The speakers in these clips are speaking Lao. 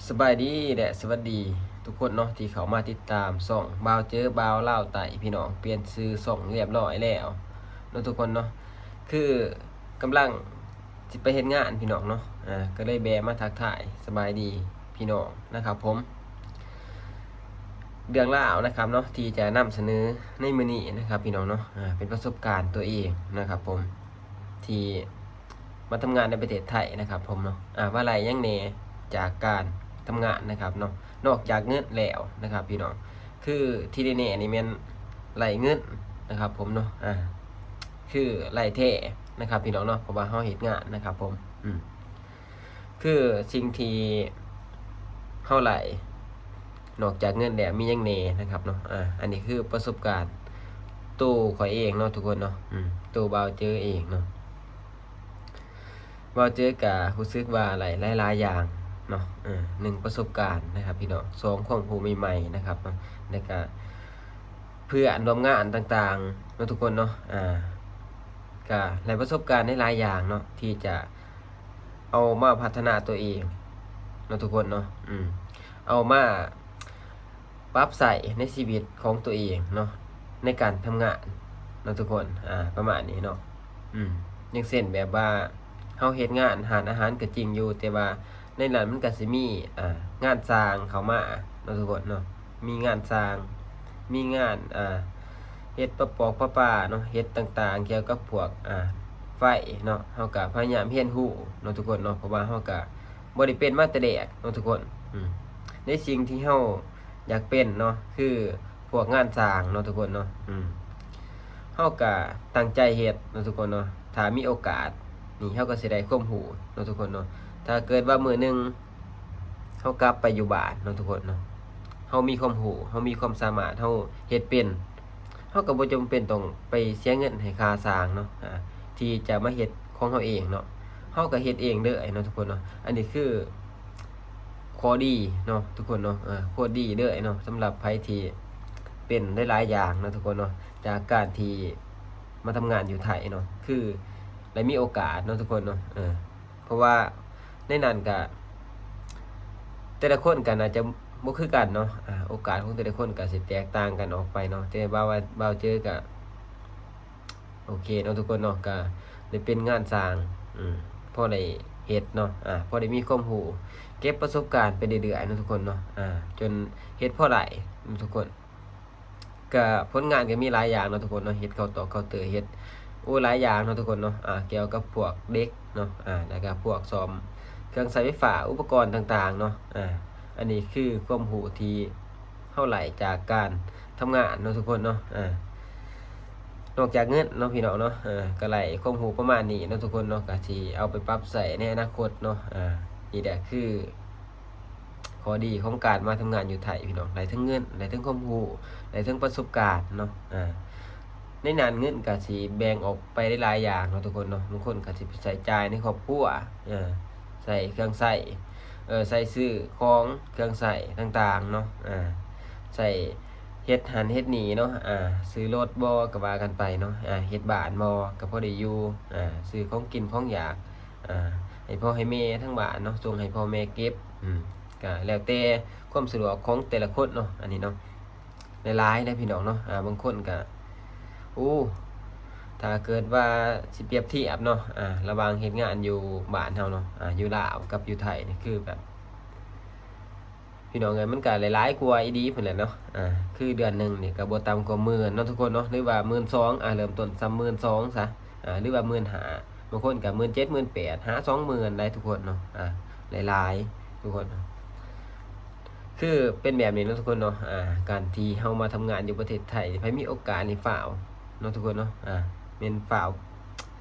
ສະບາຍດີ ແລະ ສະຫວັດດີທຸກຄົນເນາະ ທີ່ເຂົ້າມາຕິດຕາມຊ່ອງບ່າວເຈີບ່າວລາວໃຕ້ ພີ່ນ້ອງ. ປ່ຽນຊື່ຊ່ອງຮຽບຮ້ອຍແລ້ວເນາະທຸກຄົນເນາະ. ຄືກຳລັງຊິໄປເຮັດງານ ພີ່ນ້ອງເນາະ, ອ່າ ກໍເລີຍແບະມາທັກທາຍສະບາຍດີພີ່ນ້ອງນະຄັບຜົມ. ເລື່ອງລາວນະຄັບເນາະ ທີ່ຈະນຳສະເໜີໃນມື້ນີ້ນະຄັບ ພີ່ນ້ອງເນາະ, ອ່າ ເປັນປະສົບການຕົວເອງນະຄັບຜົມ ທີ່ ມາທຳງານໃນປະເທດໄທນະຄັບຜົມເນາະ, ອ່າ ວ່າໄດ້ຫຍັງແດ່ຈາກການທຳງານນະຄັບເນາະ, ນອກຈາກເງິນແລ້ວນະຄັບພີ່ນ້ອງ. ຄືທີ່ແນ່ໆນີ້ແມ່ນໄດ້ເງິນນະຄັບຜົມເນາະ, ອ່າ ຄືໄດ້ແທ້ນະຄັບພີ່ນ້ອງເນາະ, ເພາະວ່າເຮົາເຮັດງານນະຄັບຜົມ. ອືມ ຄືສິ່ງທີ່ເຮົາໄດ້ ນອກຈາກເງິນແລ້ວມີຫຍັງແດ່ນະຄັບເນາະ, ອ່າ ອັນນີ້ຄືປະສົບການໂຕຂ້ອຍເອງເນາະທຸກຄົນເນາະ, ອືມ ໂຕບ່າວເຈີເອງເນາະ. ບ່າວເຈີກະຮູ້ສຶກວ່າໄດ້ຫຼາຍໆຢ່າງເນາະ, ເອີ ໜຶ່ງປະສົບການນະຄັບພີ່ນ້ອງ, ສອງຄວາມຮູ້ໃໝ່ໆນະຄັບເນາະ, ແລ້ວກະເພື່ອນຮ່ວມງານຕ່າງໆເນາະທຸກຄົນເນາະ, ອ່າ ກະໄດ້ປະສົບການໃນຫຼາຍຢ່າງເນາະ ທີ່ຈະເອົາມາພັດທະນາຕົວເອງເນາະທຸກຄົນເນາະ, ອືມ ເອົາມາ ປັບໃຊ້ໃນຊີວິດຂອງຕົວເອງເນາະ ໃນການທຳງານເນາະທຸກຄົນ, ອ່າ ປະມານນີ້ເນາະ. ອືມ ຢ່າງເຊັ່ນແບບວ່າເຮົາເຮັດງານຮ້ານອາຫານກໍຈິງຢູ່ ແຕ່ວ່າໃນນັ້ນມັນກໍຊິມີ ອ່າ ງານຊ່າງເຂົ້າມາເນາະທຸກຄົນເນາະ, ມີງານຊ່າງ ມີງານ ອ່າ ເຮັດປະປອກປະປາເນາະ, ເຮັດຕ່າງໆກ່ຽວກັບພວກ ອ່າ ໄຟເນາະ, ເຮົາກໍພະຍາຍາມຮຽນຮູ້ເນາະທຸກຄົນເນາະ, ເພາະວ່າເຮົາກໍ ບໍ່ໄດ້ເປັນມາແຕ່ແລກເນາະທຸກຄົນ. ອືມ ໃນສິ່ງທີ່ເຮົາຢາກເປັນເນາະ ຄືພວກງານຊ່າງເນາະທຸກຄົນເນາະ, ອືມ ເຮົາກະຕັ້ງໃຈເຮັດເນາະທຸກຄົນເນາະ, ຖ້າມີໂອກາດນີ້ ເຮົາກໍຊິໄດ້ຄວາມຮູ້ເນາະທຸກຄົນເນາະ. ຖ້າເກີດວ່າມື້ໜຶ່ງເຮົາກັບໄປຢູ່ບ້ານເນາະທຸກຄົນເນາະ, ເຮົາມີຄວາມຮູ້ ເຮົາມີຄວາມສາມາດ ເຮົາເຮັດເປັນ ເຮົາກໍບໍ່ຈຳເປັນຕ້ອງໄປເສຍເງິນໃຫ້ຄ່າຊ່າງເນາະ ອ່າ ທີ່ຈະມາເຮັດຂອງເຮົາເອງເນາະ, ເຮົາກໍເຮັດເອງເລີຍເນາະທຸກຄົນເນາະ. ອັນນີ້ຄືຂໍ້ດີເນາະທຸກຄົນເນາະ, ເອີ ໂຄດດີເລີຍເນາະ ສຳລັບໃຜທີ່ເປັນຫຼາຍໆຢ່າງເນາະທຸກຄົນເນາະ, ຈາກການທີ່ມາທຳງານຢູ່ໄທເນາະ ຄືໄດ້ມີໂອກາດເນາະທຸກຄົນເນາະ, ເອີ ເພາະວ່າໃນນັ້ນກະ ແຕ່ລະຄົນກະໜ້າຈະບໍ່ຄືກັນເນາະ, ອ່າ ໂອກາດຂອງແຕ່ລະຄົນກະຊິແຕກຕ່າງກັນອອກໄປເນາະ, ແຕ່ວ່າ ວ່າ ບ່າວເຈີກະໂອເຄເນາະທຸກຄົນເນາະ, ກະໄດ້ເປັນງານຊ່າງ ອືມ ພໍໄດ້ເຮັດເນາະ, ອ່າ ພໍໄດ້ມີຄວາມຮູ້ ເກັບປະສົບການໄປເລື້ອຍໆເນາະທຸກຄົນເນາະ, ອ່າ ຈົນເຮັດພໍໄດ້ເນາະທຸກຄົນ. ກະຜົນງານກະມີຫຼາຍຢ່າງເນາະທຸກຄົນເນາະ, ເຮັດເຂົ້າຕອກເຂົ້າເຕີ ເຮັດ ໂອ້ ຫຼາຍຢ່າງເນາະທຸກຄົນເນາະ, ອ່າ ກ່ຽວກັບພວກເດັກເນາະ, ອ່າ ແລ້ວກະພວກສ້ອມເຄື່ອງໃຊ້ໄຟຟ້າ ອຸປະກອນຕ່າງໆເນາະ, ອ່າ ອັນນີ້ຄືຄວາມຮູ້ທີ່ເຮົາໄດ້ຈາກການທຳງານເນາະທຸກຄົນເນາະ, ອ່າ ນອກຈາກເງິນເນາະພີ່ນ້ອງເນາະ, ອ່າ ກະໄດ້ຄວາມຮູ້ປະມານນີ້ເນາະທຸກຄົນເນາະ, ກະຊິເອົາໄປປັບໃຊ້ໃນອະນາຄົດເນາະ, ອ່າ ນີ້ແຫຼະຄື ຂໍ້ດີຂອງການມາທຳງານຢູ່ໄທພີ່ນ້ອງ, ໄດ້ເຖິງເງິນ ໄດ້ເຖິງຄວາມຮູ້ ໄດ້ເຖິງປະສົບການເນາະ, ອ່າ ໃນນັ້ນເງິນກະຊິແບ່ງອອກໄປໄດ້ຫຼາຍຢ່າງເນາະທຸກຄົນເນາະ, ບາງຄົນກະຊິໄປໃຊ້ຈ່າຍໃນຄອບຄົວ, ເອີ ໃຊ້ເຄື່ອງໃຊ້ ເອີ ໃຊ້ຊື້ຂອງເຄື່ອງໃຊ້ຕ່າງໆເນາະ, ອ່າ ໃຊ້ເຮັດຫັ້ນເຮັດນີ້ເນາະ, ອ່າ ຊື້ລົດບໍ ກະວ່າກັນໄປເນາະ, ອ່າ ເຮັດບ້ານບໍ ກະພໍໄດ້ຢູ່, ອ່າ ຊື້ຂອງກິນຂອງຢາກ ອ່າ ໃຫ້ພໍ່ໃຫ້ແມ່ທາງບ້ານເນາະ, ສົ່ງໃຫ້ພໍ່ແມ່ເກັບ, ອືມ ກະແລ້ວແຕ່ຄວາມສະດວກຂອງແຕ່ລະຄົນເນາະ, ອັນນີ້ເນາະ ຫຼາຍໆເດ້ພີ່ນ້ອງເນາະ, ອ່າ ບາງຄົນກະ ໂອ້ ຖ້າເກີດວ່າຊິປຽບທຽບເນາະ, ອ່າ ລະຫວ່າງເຮັດງານຢູ່ບ້ານເຮົາເນາະ, ອ່າ ຢູ່ລາວກັບຢູ່ໄທນີ້ ຄືແບບ ພີ່ນ້ອງເອີຍ ມັນກະຫຼາຍໆກວ່າອີ່ຫຼີພຸ້ນແຫຼະເນາະ, ອ່າ ຄືເດືອນໜຶ່ງນີ້ກະບໍ່ຕ່ຳກວ່າໝື່ນເນາະທຸກຄົນເນາະ, ຫຼືວ່າໝື່ນສອງ ອ່າ ເລີ່ມຕົ້ນສ່ຳໝື່ນສອງຊະ, ອ່າ ຫຼືວ່າໝື່ນຫ້າ ບາງຄົນກະໝື່ນເຈັດ ໝື່ນແປດ ຫາສອງໝື່ນໄດ້ທຸກຄົນເນາະ, ອ່າ ຫຼາຍໆທຸກຄົນເນາະ. ຄືເປັນແບບນີ້ເນາະທຸກຄົນເນາະ, ອ່າ ການທີ່ເຮົາມາທຳງານຢູ່ປະເທດໄທ ໃຜມີໂອກາດນີ້ຟ້າວເນາະທຸກຄົນເນາະ, ອ່າ ແມ່ນຟ້າວ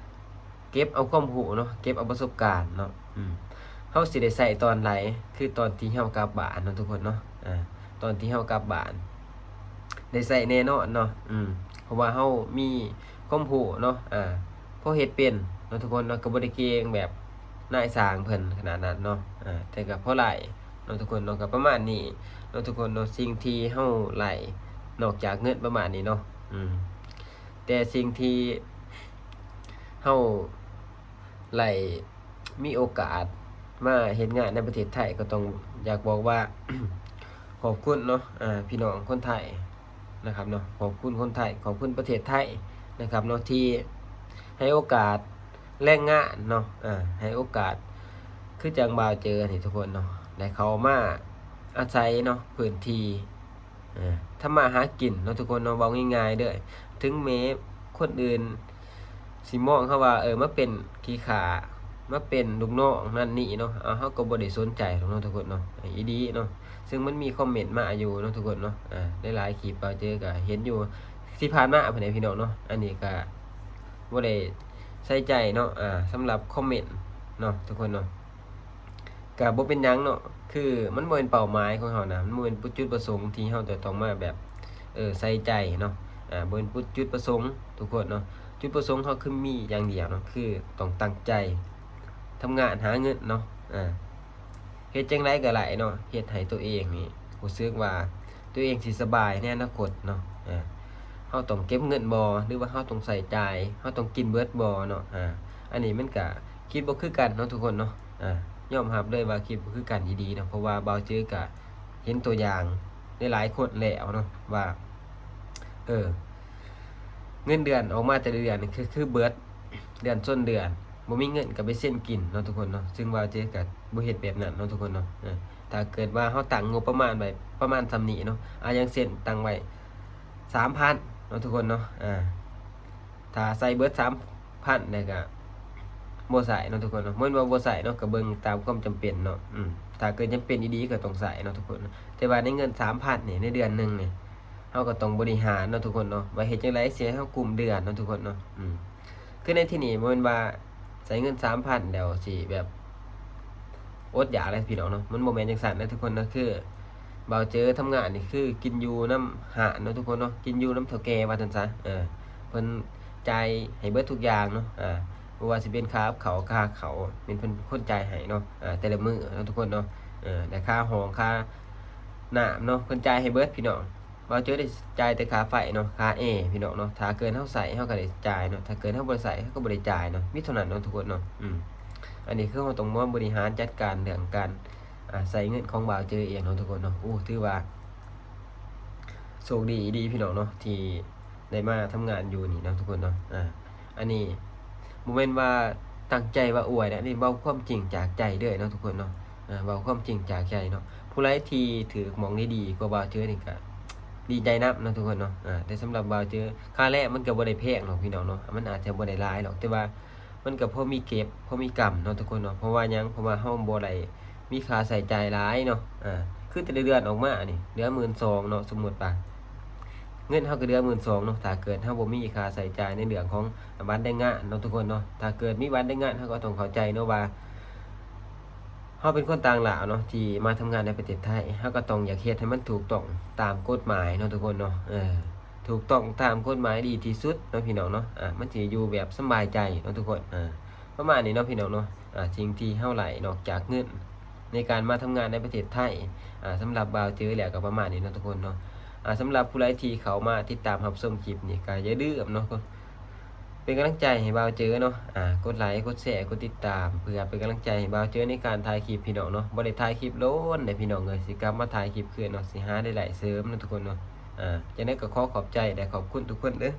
ເກັບເອົາຄວາມຮູ້ເນາະ, ເກັບເອົາປະສົບການເນາະ, ອືມ ເຮົາຊິໄດ້ໃຊ້ຕອນໃດ ຄືຕອນທີ່ເຮົາກັບບ້ານເນາະທຸກຄົນເນາະ, ອ່າ ຕອນທີ່ເຮົາກັບບ້ານໄດ້ໃຊ້ແນ່ນອນເນາະ, ອືມ ເພາະວ່າເຮົາມີຄວາມຮູ້ເນາະ, ອ່າ ພໍເຮັດເປັນເນາະທຸກຄົນເນາະ, ກໍບໍ່ໄດ້ເກັ່ງແບບນາຍຊ່າງເພິ່ນຂະໜາດນັ້ນເນາະ, ອ່າ ແຕ່ກໍພໍໄດ້ເນາະທຸກຄົນເນາະ, ກໍປະມານນີ້ເນາະທຸກຄົນເນາະ, ສິ່ງທີ່ເຮົາໄດ້ນອກຈາກເງິນປະມານນີ້ເນາະ, ອືມ ແຕ່ສິ່ງທີ່ເຮົາໄດ້ມີໂອກາດ ມາເຮັດງານໃນປະເທດໄທ ກໍຕ້ອງຢາກບອກວ່າ ຂອບຄຸນເນາະ ອ່າ ພີ່ນ້ອງຄົນໄທນະຄັບເນາະ, ຂອບຄຸນຄົນໄທ ຂອບຄຸນປະເທດໄທນະຄັບເນາະ ທີ່ໃຫ້ໂອກາດແຮງງານເນາະ ອ່າ ໃຫ້ໂອກາດ ຄືຈັ່ງບ່າວເຈີນີ້ທຸກຄົນເນາະ ໄດ້ເຂົ້າມາອາໄສເນາະ ພື້ນທີ່ ເອີ ທຳມາຫາກິນເນາະທຸກຄົນເນາະ. ເວົ້າງ່າຍໆເດີ້ ເຖິງແມ້ຄົນອື່ນຊິມອງເຮົາວ່າ ເອີ ມາເປັນຂີ້ຂ້າ ມາເປັນລູກນ້ອງນັ້ນນີ້ເນາະ ເຮົາກໍບໍ່ໄດ້ສົນໃຈດອກເນາະທຸກຄົນເນາະ ອີ່ຫຼີເນາະ. ເຊິ່ງມັນມີຄອມເມັນມາຢູ່ເນາະທຸກຄົນເນາະ ອ່າ ຫຼາຍໆຄລິບບ່າວເຈີກໍເຫັນຢູ່ທີ່ຜ່ານມາພຸ້ນແຫຼະພີ່ນ້ອງເນາະ. ອັນນີ້ກໍບໍ່ໄດ້ໃສ່ໃຈເນາະ ອ່າ ສຳລັບຄອມເມັນເນາະທຸກຄົນເນາະ. ກະບໍ່ເປັນຫຍັງເນາະ ຄືມັນບໍ່ແມ່ນເປົ້າໝາຍຂອງເຮົານະ ມັນບໍ່ແມ່ນຈຸດປະສົງທີ່ເຮົາຈະຕ້ອງມາແບບ ເອີ ໃສ່ໃຈເນາະ ອ່າ ບໍ່ແມ່ນຈຸດປະສົງທຸກຄົນເນາະ. ຈຸດປະສົງເຮົາຄືມີຢ່າງດຽວເນາະ ຄືຕ້ອງຕັ້ງໃຈທຳງານຫາເງິນເນາະ ອ່າ ເຮັດຈັ່ງໃດກໍໄດ້ເນາະ ເຮັດໃຫ້ຕົວເອງນີ້ຮູ້ສຶກວ່າ ຕົວເອງຊິສະບາຍໃນອະນາຄົດເນາະ ເຮົາຕ້ອງເກັບເງິນບໍ່ ຫຼືວ່າເຮົາຕ້ອງໃຊ້ຈ່າຍ ເຮົາຕ້ອງກິນເບິດບໍ່ເນາະ. ອາ ອັນນີ້ມັນກະຄິດບໍ່ຄືກັນເນາະທຸກຄົນເນາະ ອາ ຍອມຮັບເລີຍວ່າຄິດບໍ່ຄືກັນອີ່ຫຼີເນາະ ເພາະວ່າບ່າວເຈີກະເຫັນຕົວຢ່າງຫຼາຍໆຄົນແລ້ວເນາະວ່າ ເອີ ເງິນເດືອນອອກມາແຕ່ລະເດືອນນີ້ຄື ຄືເບິດ ເດືອນຊົນເດືອນ ບໍ່ມີເງິນກໍໄປເຊັນກິນເນາະທຸກຄົນເນາະ. ເຊິ່ງວ່າເຈກະບໍ່ເຮັດແບບນັ້ນເນາະທຸກຄົນເນາະ. ເອີ ຖ້າເກີດວ່າເຮົາຕັ້ງງົບປະມານໄວ້ປະມານສ່ຳນີ້ເນາະ ອາ ຢ່າງເຊັ່ນຕັ້ງໄວ້ສາມພັນເນາະທຸກຄົນເນາະ ອາ ຖ້າໃຊ້ເບິດສາມພັນແລ້ວກະບໍ່ໃຊ້ເນາະທຸກຄົນເນາະ. ບໍ່ແມ່ນວ່າບໍ່ໃຊ້ເນາະ ກະເບິ່ງຕາມຄວາມຈຳເປັນເນາະ ອືມ ຖ້າເກີດຈຳເປັນອີ່ຫຼີກໍຕ້ອງໃຊ້ເນາະທຸກຄົນເນາະ. ແຕ່ວ່າໃນເງິນສາມພັນນີ້ ໃນເດືອນໜຶ່ງນີ້ ເຮົາກໍຕ້ອງບໍລິຫານເນາະທຸກຄົນເນາະ ວ່າເຮັດຈັ່ງໃດຊິໃຫ້ເຮົາກຸ້ມເດືອນເນາະທຸກຄົນເນາະ ອືມ. ຄືໃນທີ່ນີ້ບໍ່ແມ່ນວ່າໃຊ້ເງິນສາມພັນແລ້ວຊິແບບອົດຢາກເລີຍພີ່ນ້ອງເນາະ ມັນບໍ່ແມ່ນຈັ່ງຊັ້ນເດີທຸກຄົນເນາະ. ຄືບ່າວເຈີທຳງານນີ້ຄືກິນຢູ່ນຳຮ້ານເນາະທຸກຄົນເນາະ ກິນຢູ່ນຳເຖົ້າແກ່ວ່າຊັ້ນຊະ ເອີ ເພິ່ນຈ່າຍໃຫ້ເບິດທຸກຢ່າງເນາະ ອາ ບໍ່ວ່າຊິເປັນຄ່າກັບເຂົ້າ ຄ່າເຂົ້າ ແມ່ນເພິ່ນເປັນຄົນຈ່າຍໃຫ້ເນາະ ອາ ແຕ່ລະມື້ເນາະທຸກຄົນເນາະ ເອີ ແລະຄ່າຫ້ອງ ຄ່ານ້ຳເນາະ ເພິ່ນຈ່າຍໃຫ້ເບິດພີ່ນ້ອງ. ບ່າວເຈີໄດ້ຈ່າຍແຕ່ຄ່າໄຟເນາະ ຄ່າແອພີ່ນ້ອງເນາະ. ຖ້າເກີນເຮົາໃຊ້ເຮົາກໍໄດ້ຈ່າຍເນາະ ຖ້າເກີນເຮົາບໍ່ໄດ້ໃຊ້ເຮົາກໍບໍ່ໄດ້ຈ່າຍເນາະ ມີເທົ່ານັ້ນເນາະທຸກຄົນເນາະ. ອືມ ອັນນີ້ຄືເຮົາຕ້ອງມາບໍລິຫານຈັດການເລື່ອງການ ອາ ໃຊ້ເງິນຂອງບ່າວເຈີເອງເນາະທຸກຄົນເນາະ. ໂອ້ ຖືວ່າໂຊກດີອີ່ຫຼີພີ່ນ້ອງເນາະ ທີ່ໄດ້ມາທຳງານຢູ່ນີ້ເນາະທຸກຄົນເນາະ. ອາ ອັນນີ້ບໍ່ແມ່ນວ່າຕັ້ງໃຈວ່າອວຍນະ ອັນນີ້ເວົ້າຄວາມຈິງຈາກໃຈເລີຍເນາະທຸກຄົນເນາະ. ອາ ເວົ້າຄວາມຈິງຈາກໃຈເນາະ ຜູ້ໃດທີ່ຖືກໝ່ອງດີໆກວ່າບ່າວເຈີນີ້ກະດີໃຈນຳເນາະທຸກຄົນເນາະ. ອາ ແຕ່ສຳລັບບ່າວເຈີ ຄ່າແລກມັນກະບໍ່ໄດ້ແພງດອກພີ່ນ້ອງເນາະ ມັນອາດຈະບໍ່ໄດ້ຫຼາຍດອກ ແຕ່ວ່າມັນກະພໍມີເກັບພໍມີກຳເນາະທຸກຄົນເນາະ. ເພາະວ່າຫຍັງ ເພາະວ່າເຮົາບໍ່ໄດ້ມີຄ່າໃຊ້ຈ່າຍຫຼາຍເນາະ. ອາ ຄືແຕ່ລະເດືອນອອກມານີ້ເຫຼືອໝື່ນສອງເນາະ ສົມມຸດວ່າ ເງິນເຮົາກໍເຫຼືອໝື່ນສອງເນາະ ຖ້າເກີດເຮົາບໍ່ມີຄ່າໃຊ້ຈ່າຍໃນເລື່ອງຂອງບັດແຮງງານເນາະທຸກຄົນເນາະ. ຖ້າເກີດມີບັດແຮງງານ ເຮົາກໍຕ້ອງເຂົ້າໃຈເນາະວ່າ ເຮົາເປັນຄົນຕ່າງດ້າວເນາະ ທີ່ມາທຳງານໃນປະເທດໄທ ເຮົາກໍຕ້ອງຢາກເຮັດໃຫ້ມັນຖືກຕ້ອງຕາມກົດໝາຍເນາະທຸກຄົນເນາະ. ເອີ ຖືກຕ້ອງຕາມກົດໝາຍດີທີ່ສຸດເນາະພີ່ນ້ອງເນາະ. ອາ ມັນຊິຢູ່ແບບສະບາຍໃຈເນາະທຸກຄົນ. ອາ ປະມານນີ້ເນາະພີ່ນ້ອງເນາະ. ອາ ສິ່ງທີ່ເຮົາໄດ້ນອກຈາກເງິນໃນການມາທຳງານໃນປະເທດໄທ ອາ ສຳລັບບ່າວເຈີແລ້ວກໍປະມານນີ້ເນາະທຸກຄົນເນາະ. ອາ ສຳລັບຜູ້ໃດທີ່ເຂົ້າມາຕິດຕາມຮັບຊົມຄລິບນີ້ ກໍຢ່າລືມເນາະ ເປັນກຳລັງໃຈໃຫ້ບ່າວເຈີເນາະ. ອາ ກົດໄລ ກົດແຊ ກົດຕິດຕາມ ເພື່ອເປັນກຳລັງໃຈໃຫ້ບ່າວເຈີໃນການຖ່າຍຄລິບພີ່ນ້ອງເນາະ. ບໍ່ໄດ້ຖ່າຍຄລິບດົນເດ້ພີ່ນ້ອງເອີຍ ຊິກັບມາຖ່າຍຄລິບຄືນເນາະ ຊິຫາລາຍໄດ້ເສີມເນາະທຸກຄົນເນາະ. ອາ ຈັ່ງໃດກໍຂໍຂອບໃຈ ແລະ ຂອບຄຸນທຸກຄົນເດີ້.